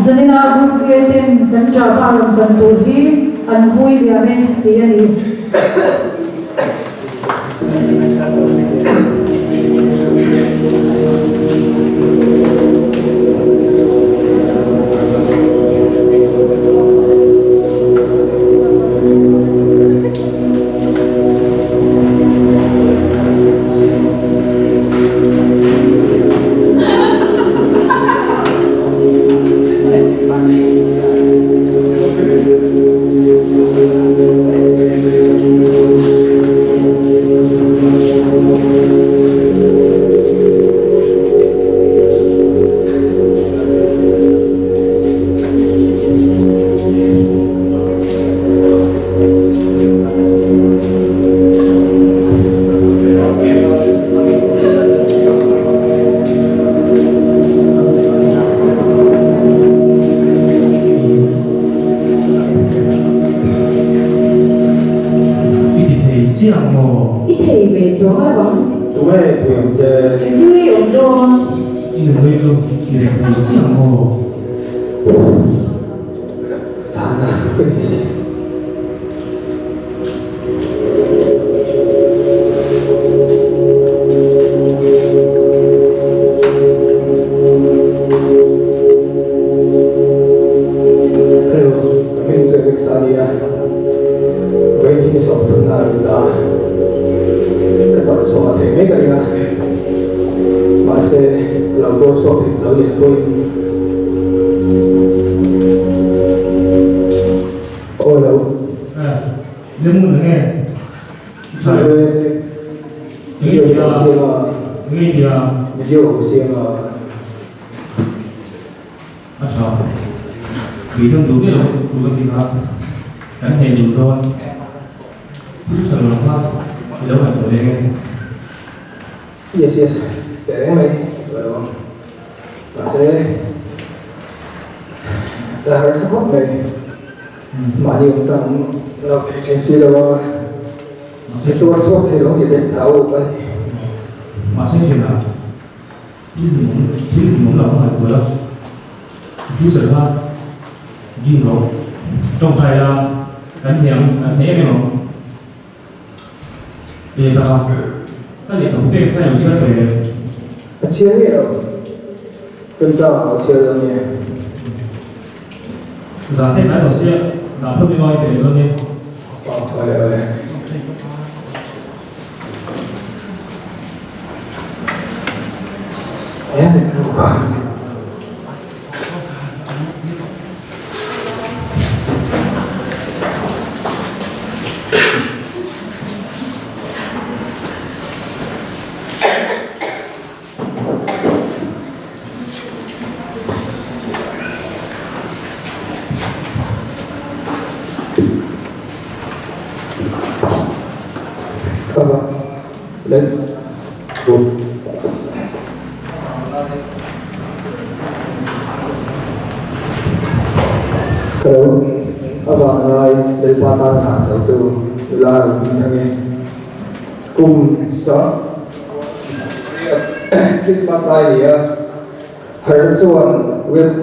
Zanina Group A ten kan Java rawn chan tur hi an vui liam e tih a ni. I ti thei chiang maw? I thei ve chuang lo ang. Tunge pui ang che? Engtin nge i awm dawn? I nunui chu i reng thei chiang maw? Chhana ka ni si. Hello, ka hming chu Alex a nia. Vawiin hi ni sawmthumna a lut a, ka tawrh chhuah theih mai ka ring a, mahse ka lo tuar chhuak thei ta lo nen pawhin. Aw lo. Eh, lemngun enge? I tha em? Video ho siam a. Enge i tia? Video ho siam a. A tha. Beidawng duh miah lo tur a ti kha. Kan hne duh dawn. Thil tha lo kha i lo ngaihtuah leng e. Yes yes, teh reng mai ka lo ang. Mahse, la harsa khawp mai. Mahni awm chang lo thei thin si lo a, Mahse tuar chhuak thei lo tih te hlau awm a ni. Mahse thianah thil hlimawm thil hlimawm lo ka ngaihtuah la, future kha dream rawh, tawngtai la, kan hne ang, kan hne em em ang. E taka, ka lehkhabu pek chhan ilo chhiar tawh em? A chhiar miah lo. Remchang a lo chhiar dawn nia. Zan te tlai tawh sia, dah phawt emaw i pe leh dawn nia. Aw, awle awle. He lehkhabu kha. Ka lo a vanglai Lalpa tan hlan chauhtu nula ro hming thang e. Kum sa Christmas lai ni a harh chuan West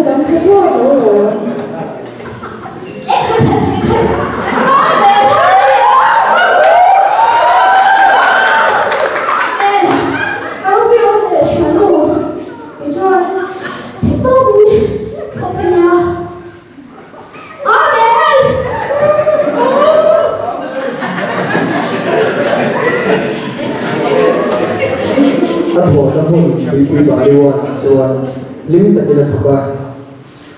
kan hre thlawt lo alawm. A thawhna hmun tuipui Bariwanah chuan hlim takin a thawk a.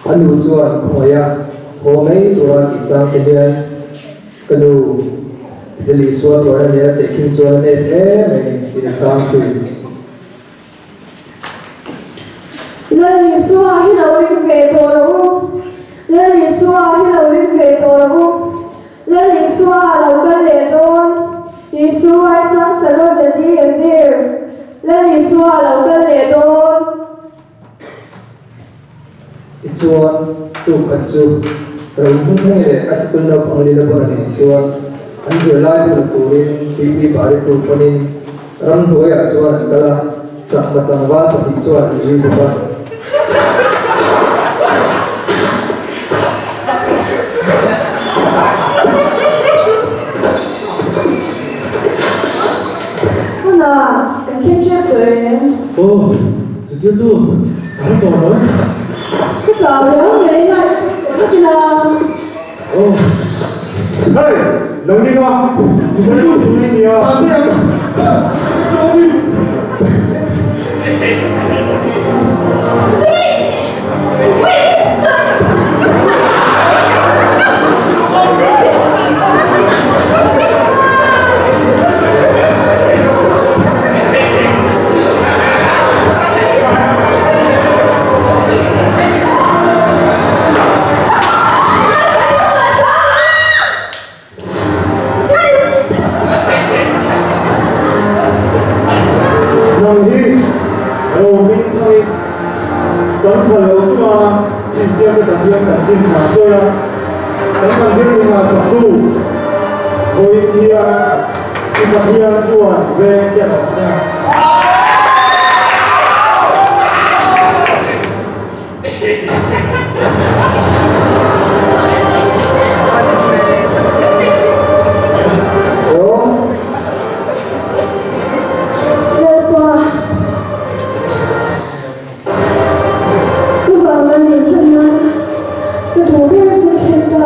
A nu chuan khawngaih a haw mai tura tih chang te hian ka nu Lily Sualtuaina nena tehkhin chuan a nep hle mai tiin a chang thin. Lal Isua hi lo ring ve tawh rawh u, Lal Isua hi lo ring ve tawh rawh u, Lal Isua a lo kal leh dawn, Isu Aisang Sarojani Azir, Lal Isua a lo kal leh dawn. Tichuan, tuk khat chu Rohmungthungi leh a sikul naupang Lila Bona nen chuan an zirlai bu la turin Tuipui Baritu pawnin ramhnuaiah chuan an kal a, chakma tlangval pahnih chuan an zui bawk a. Huna, kan thleng ṭep tawh em? Aw, zirtirtu, ka hre tawh lo e. Ka chau riau mai, ka ti la. Aw. Hey, lo ding a, zirtirtu chu mai nia. Sorry. Nang hi Rohmingthang i kan phal lo chunga Kristian te Pathian chanchin tha sawi a, kan mandir ringah saktu vawiin hian i Pathian chuan veng che rawh se. Lalpa, ka vanga min hman nan ka duh ber chu ka thlen ta.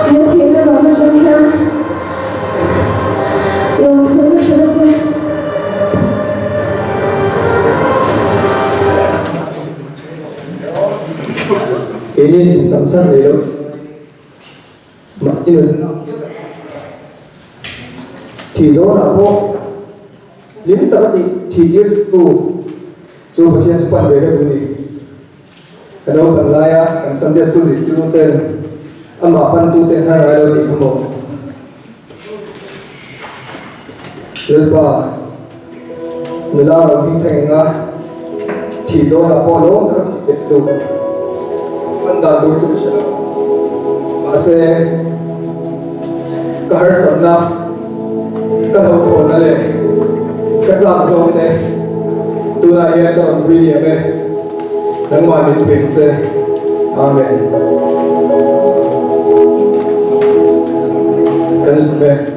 He thihna ram atang hian lawmthu ka hrilh a che. Keinin tam chan nei lo mahni nunna thih dawnah pawh hlim taka tih thih tir tu chu Pathian chu pan ve ka duh ni. Ka naupan laia kan Sunday School zirtirtu ten amah pantu ten har ngai lo tih kha maw? Lalpa, nula ro hming thleng enga thih dawnah pawh lawm taka thih leh duh an dan tur chu ka hre lo. Mahse, ka harsatna, ka hlauhthawnna leh ka chak zawng te tunah hian ka rawn vui liam e. Nangmah min pek che. Amen. Kan lawm e.